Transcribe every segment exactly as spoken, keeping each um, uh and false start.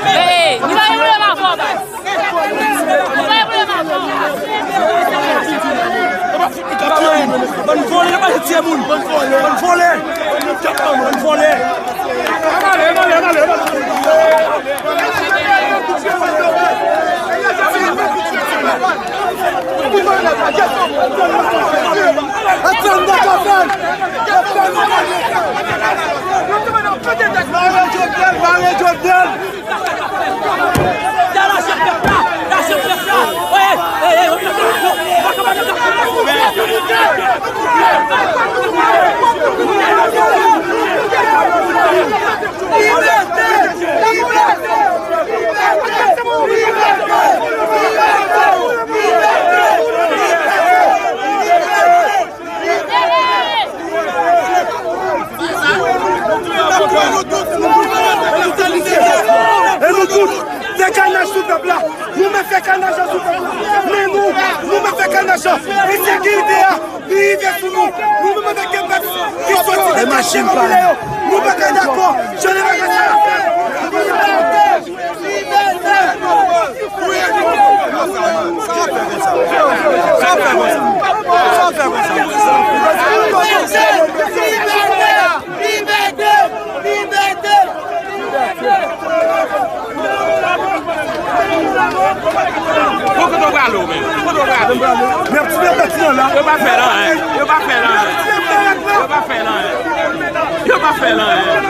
Hey, nou pa gen pwoblèm avè w, baz. Nou pa gen pwoblèm avè w. Bann vòlè, bann vòlè, bann vòlè. Mare Jovenel, mare Jovenel. E nou tout, fè kanaj sou pèp la. Nou menm fè kanaj la sou pèp la. Men nou, nou menm fè kanaj la. Ensekirite a, li rive sou nou. Nou menm avèk de pèp ki soti de katye popilè yo. Nou pa ka dakò. Jan de bagay sa. Bon, kote w prale w menm? Kote w prale? Yo pa fè l anyen. Yo pa fè l anyen. Yo pa fè l anyen. Yo pa fè l anyen.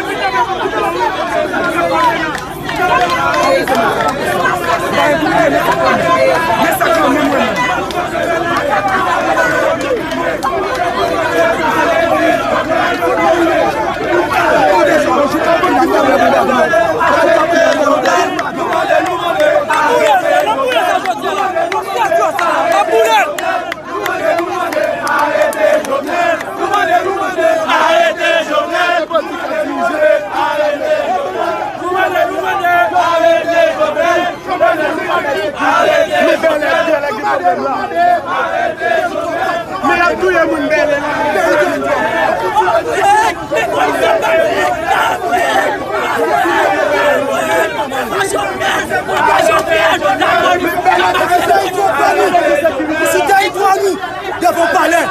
Men bèlè, bèlè gen pwoblèm la. Men y ap touye moun bèlè la. Sou tèritwa nou, devan palè,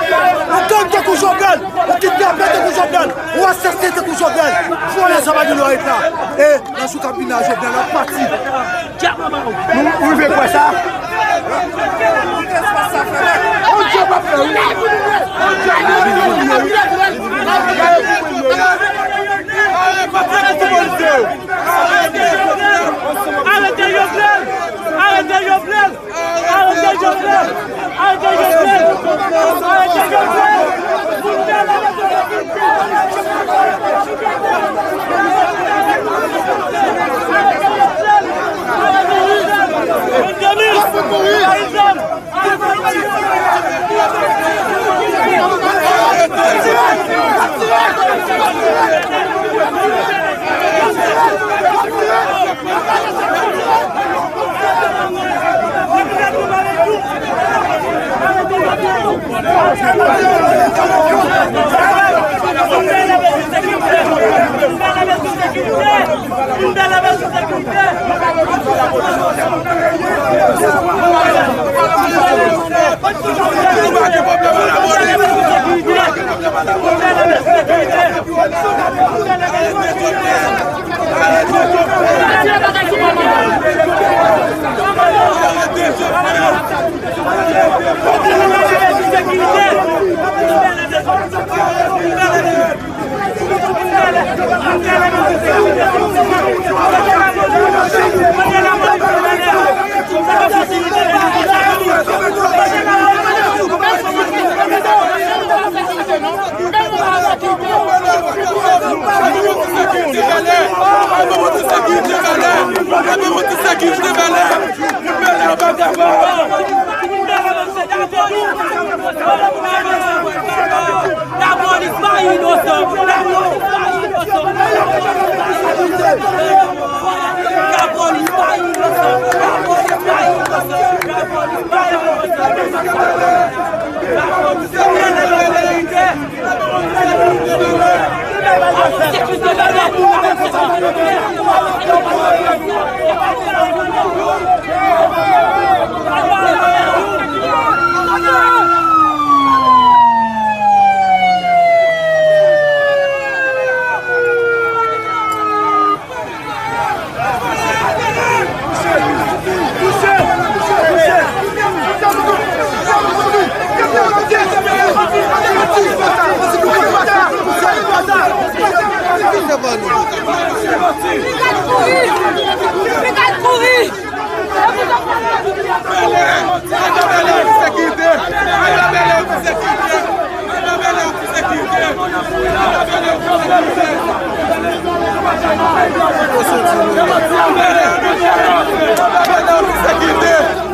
yon gang tankou Jovenel, yon kidnapè tankou Jovenel, yon asasen tankou Jovenel, vòlè sa pa gen dwa ret la. E nan jou k ap vini a, Jovenel ap pati. Nou, ou rive kwè sa? Bondye p ap fè, wi. Bondye p ap fè, wi. Arete Jovenel! Arete Jovenel! Arete Jovenel! Arete Jovenel! Arete Jovenel!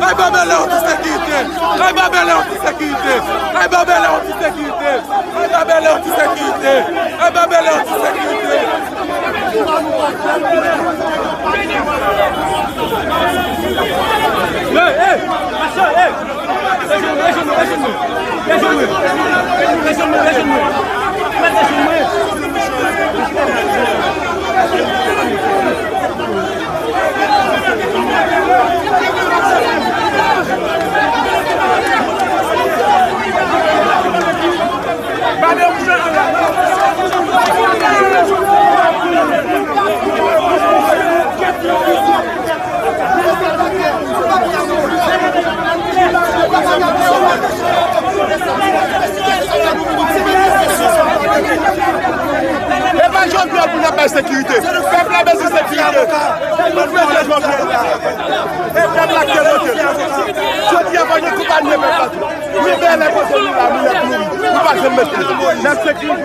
Ay, ba bèlè anti sekirite! Ay, ba bèlè anti sekirite! Ay, ba bèlè anti sekirite! Ay, ba bèlè anti sekirite! Ay, ba bèlè anti sekirite! Hey, hey! Aksyon, hey! E pa Jovenel pou n ap bay sekirite. Pèp la bezwen sekirite. Nou prete Jovenel la. E pèp la k te vote l. Jodi a, fò nou konpanye pèp la tou. Nou bèlè kote nou la, nou nèt mouri. Nou pa janm mete. N ap sekirite.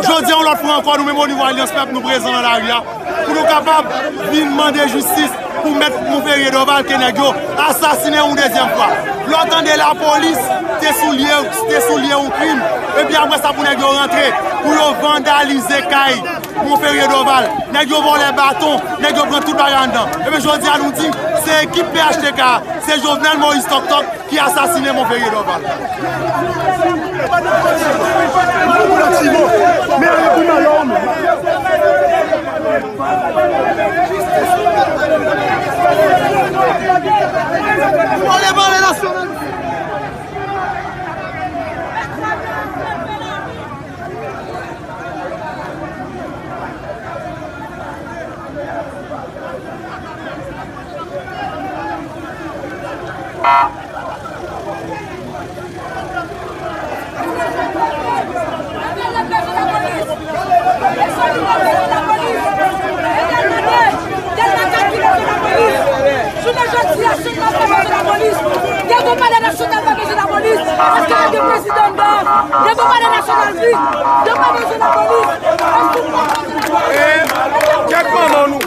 Jodi a, yon lòt fwa ankò, nou menm onivo Alyans Pèp, nou prezan nan lari a. Pou nou kapab vin mande jistis pou mèt Monferrier Dorval ke nèg yo asasinen yon dezyèm fwa. Lè w tande lapolis te sou lye, te sou lye yon krim, epi apre sa pou nèg yo rantre, pou yo vandalize kay Monferrier Dorval. Nèg yo vòlè baton, nèg yo pran tout bagay anndan. Epi jodi a nou di, se ekip P H T K, se Jovenel Moïse Tòk Tòk, ki asasinen Monferrier Dorval. Jounen jodi a, Sud-Nòd pa bezwen lapolis. Dènye palè nasyonal pa bezwen lapolis. Paske pa gen prezidan anndan. Dènye palè nasyonal vid. Yo pa bezwen lapolis. Kèt manman nou.